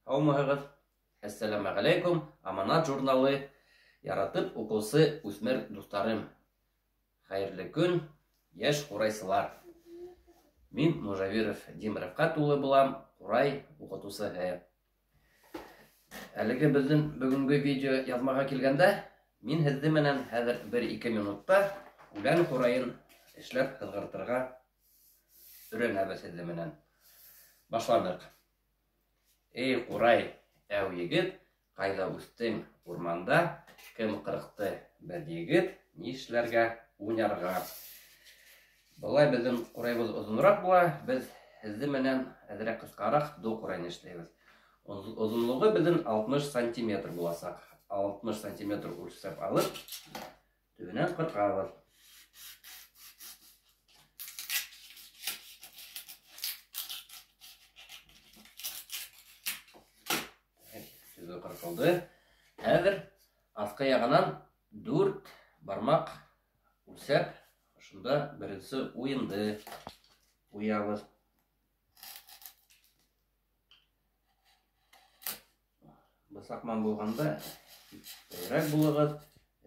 Һаумыһығыҙ! Әссәләмәғәләйкүм, Аманат журналы яратып уҡыусы үҫмер дуҫтарым. Хәйерле көн, йәш ҡурайсылар. Мин Мужавиров Дим Рәфҡәт улы булам, ҡурай уҡытыусыһы. Әлеге беҙҙең бөгөнгө видео яҙмаға килгәндә, мин һеҙҙе менән хәҙер бер-ике минутта үлән ҡурайын эшләп һыҙғыртырға өйрәнәбеҙ һеҙҙе менән. Башланыҡ. Эй, ҡурай, әү егет, ҡайҙа үҫтең? Урманда. Кем ҡырҡты? Бер егет. Нишләргә? Уйнарға. Былай беҙҙең ҡурайыбыҙ оҙонораҡ була, беҙ һеҙҙе менән әҙерәк ҡыҫҡараҡ до ҡурайын эшләйбеҙ. Оҙонлоғо беҙҙең 60 сантиметр буласаҡ. 60 сантиметр үлсәп алып, төбөнән ҡырҡабыҙ. Төбө ҡырҡылды. Хәҙер аҫҡы яғынан 4 бармаҡ үлсәп, ошонда беренсе уйынды уябыҙ. Бысаҡман булғанда тәүрәк булығыҙ,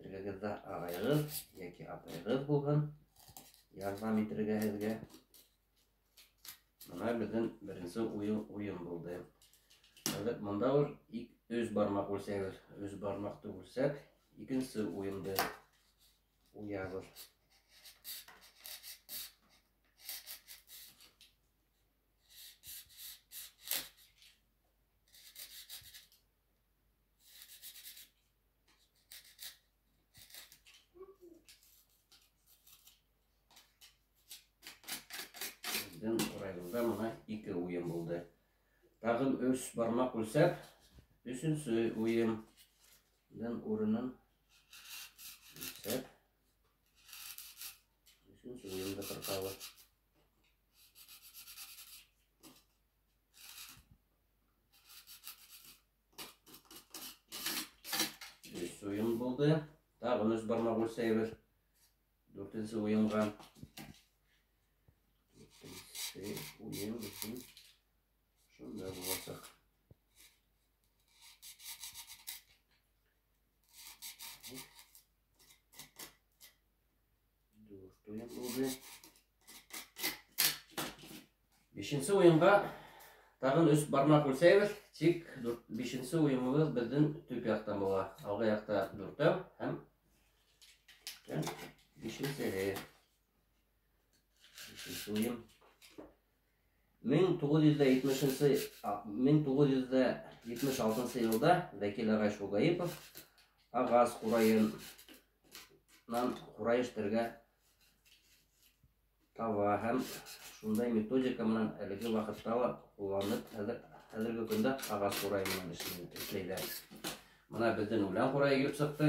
эргәгеҙҙә ағайығыҙ йәки апайығыҙ булһын, ярҙам итергә һеҙгә. Бына беҙҙең беренсе уйын булды. Хәҙер бында уж 3 бармаҡ үлсәйбеҙ. 3 бармаҡты үлсәп, икенсе уйынды уябыҙ. Беҙҙең ҡурайыбыҙҙа мына 2 уйын булды. Тағын 3 бармаҡ үлсәп, өсөнсө уйын. Беҙҙең урынын үлсәп, өсөнсө уйынды ҡырҡабыҙ. Өс уйын булды. Тағын 3 бармаҡ үлсәйбеҙ. Дүртенсе уйынға. Дүртенсе уйын беҙҙең шунда буласаҡ. Дүрт уйын булды. Бишенсе уйынға тағын 3 бармаҡ үлсәйбеҙ. Тик бишенсе уйыныбыҙ беҙҙең төп яҡтан була. Алғы яҡта дүртәү һәм бишенсеһе. Бишенсе уйын. 1976 йылда Вәкил ағай Шулғаипов ағас ҡурайынан ҡурай эштәргә таба һәм шундай методика менән әлеге ваҡытта ла ҡулланып, хәҙерге көндә ағас ҡурайы менән эшләйҙәр. Бына беҙҙең үлән ҡурайы килеп сыҡты.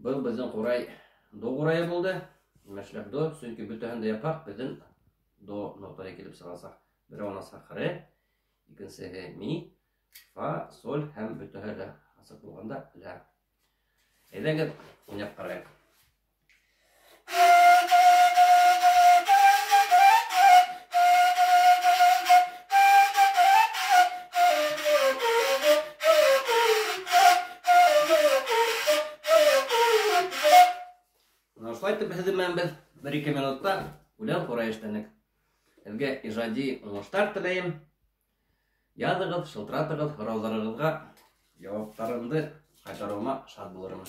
Был беҙҙең ҡурай до ҡурайы булды. Нимә эшләп до? Сөнки бөтәһен дә япһаҡ, беҙҙең до нотаһы килеп сығасаҡ. Берәү аласаҡ ре, икенсеһе ми, фа, соль һәм бөтәһе лә асыҡ булғанда ля. Әйҙәгеҙ, уйнап ҡарайыҡ. Бына шулай итеп һеҙҙең менән беҙ бер-ике минутта үлән ҡурай эшләнек. Һеҙгә ижади уңыштар теләйем. Яҙығыҙ, шылтыратығыҙ, һорауҙарығыҙға яуаптарымды ҡайтарыуыма шат булырмын.